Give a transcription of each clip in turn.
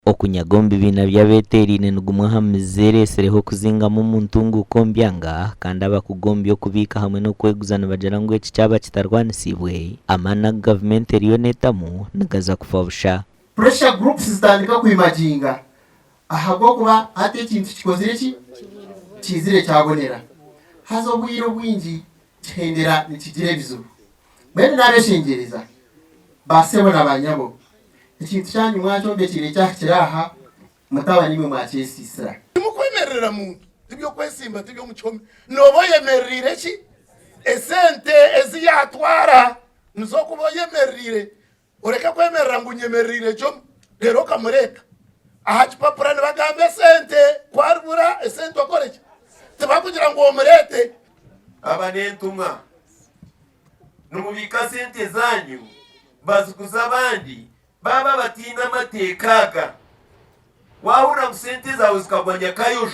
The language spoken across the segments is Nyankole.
Okunyaga omu bibiina by'abeeteeraine ni gumwe aha mizi ereetsireho okuzingamu omu ntunguuka omu byanga kandi abakugu omu by'okubiika hamwe n'okweguza nibagira ngu eki kyaba kitarwanisiibwe, amaani agu gavumenti eriyo neetamu nigaza kufa busha. Pressure groups zitandika kwimaginga ahabw'okuba hati ekintu kikozire ki? Kiizire kyabonera. Haza obwire obwingi kihendera nikigira ebizibu. Mbwenu nabeshengyereza ba sebo na ba nyabo, ekintu kyanyu mwakyombekyeire kyahikire aha, mutaba nimwe mwakyesiisira. Timukwemererera muntu, tiby'okwesimba, tiby'omu kihome. Nooba oyemerereire ki? Esente ezi yaatwara nizo okuba oyemerereire. Oreke kwemerera ngu nyemerereire Jomo, reero okamureeta. Aha kipapura nibagamba esente, ku aribura esente okore ki? Tibakugira ngu omureete. Aba n'entumwa. Nimubiika sente zaanyu baziguza abandi baaba bataine amateeka aga. Waahurira ngu sente zaawe zikagwa nyakayojo,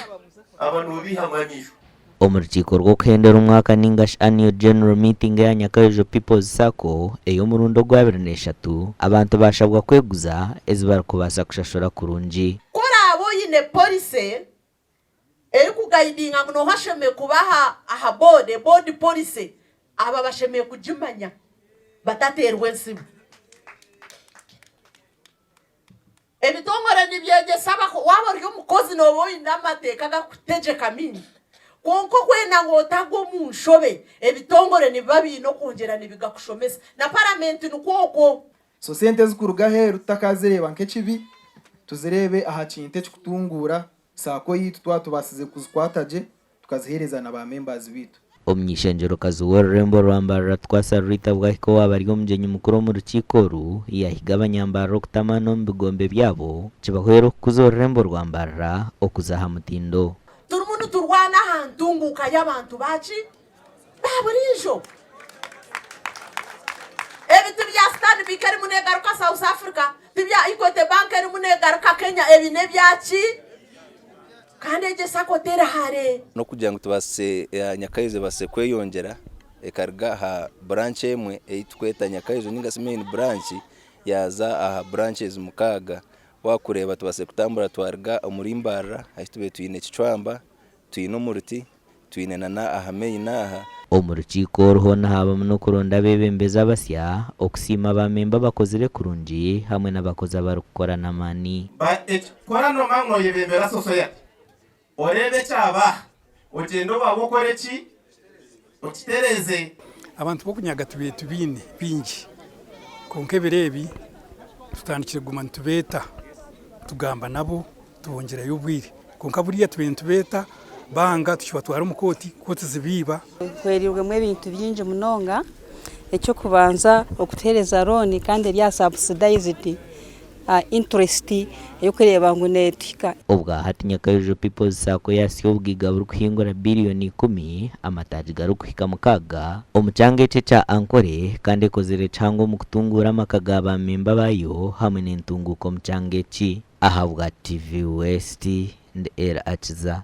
aba noobaihamu amaisho. Omu rukiiko rw'okuhendera omwaka ninga shi Annual General Meeting eya Nyakayojo People's Sacco ey'omurundi ogw'abirineshatu, abantu baashabwa kweguza ezi barikubaasa kushashura kurungi. Ku oraabe oine policy erikugayidinga ngu nooha ashemereire kuba aha board, a board policy, aba bashemereire kugimanya batateerwa entsibo. Ebitongore nibyegyesa abako waaba ori omukozi nooba oine amateeka agakutegyeka maingi. Kwonka okwenda ngu otagwa omu nshobe, ebitongore nibiba biine okwongyera nibigakushomesa. Na paramenti nikwo okwo. So sente ezikuruga aheeru tutakazireeba nk'ekibi, tuzireebe aha kintu ekikutunguura saako yaitu twaba tubaasize kuzikwata gye tukaziheereza na ba members baitu. Omuny'eishengyerokazi w'orurembo rwa Mbarara Twasa Rita Bwahika owaaba ari omugyenyi mukuru omu rukiiko oru, yaahiga abanyambarara okuta amaani omu bigombe byabo kibahwere okukuza orurembo rwa Mbarara okuza aha mutindo. Turimu niturwana aha ntunguuka y'abantu baaki? Ba buriijo. Ebi ti bya Stanbic erimu negaruka South Africa, ti bya Equity Bank erimu negaruka Kenya, ebi n'ebyaki? Kandi egyo sacco teri hare. N'okugira ngu tubaasise Nyakaizo ebaasise kweyongyera ekaruga aha branch emwe ei turikweta Nyakaizo ninga shi main branch yaaza aha branches mukaaga. Waakureeba tubaasire kutambura twaruga omuri Mbarara ahu tubaire twine Kicwamba, twine Omuruti, twine na aha main aha. Omu rukiiko oru hoona haabamu n'okuronda abeebembezi abasya, okusiima baamemba abakozire kurungi hamwe n'abakozi abarikukora n'amaani. Ba eki kora nomanya ngu noyebembera society oreebe ekyaba aha ogyende owawe okore ki okitereeze. Abantu b'okunyaga tubaire tubaine baingi kwonka ebiro ebi tutandikire kuguma nitubeeta tugamba nabo tubongyerayo obwire kwonka buriya tubaire nitubeeta banga tukibatwara omu kooti, kooti zibiiba. Mpwereirwemu ebintu bingi munonga. Eky'okubanza okutuheereza looni kandi eri aha subsidized interest ey'okureeba ngu neetuhika. Obwa hati Nyakaijo People's Sacco yaatsya obugaiga burikuhingura biiriyoni ikumi, amataagi garikuhika mukaaga, omu kyanga eki ekya Ankole kandi ekozire kihango omu kutunguura amaka ga baamemba baayo hamwe n'entunguuka omu kyanga eki. Ahabwa TV West, ndi Ella Akiza.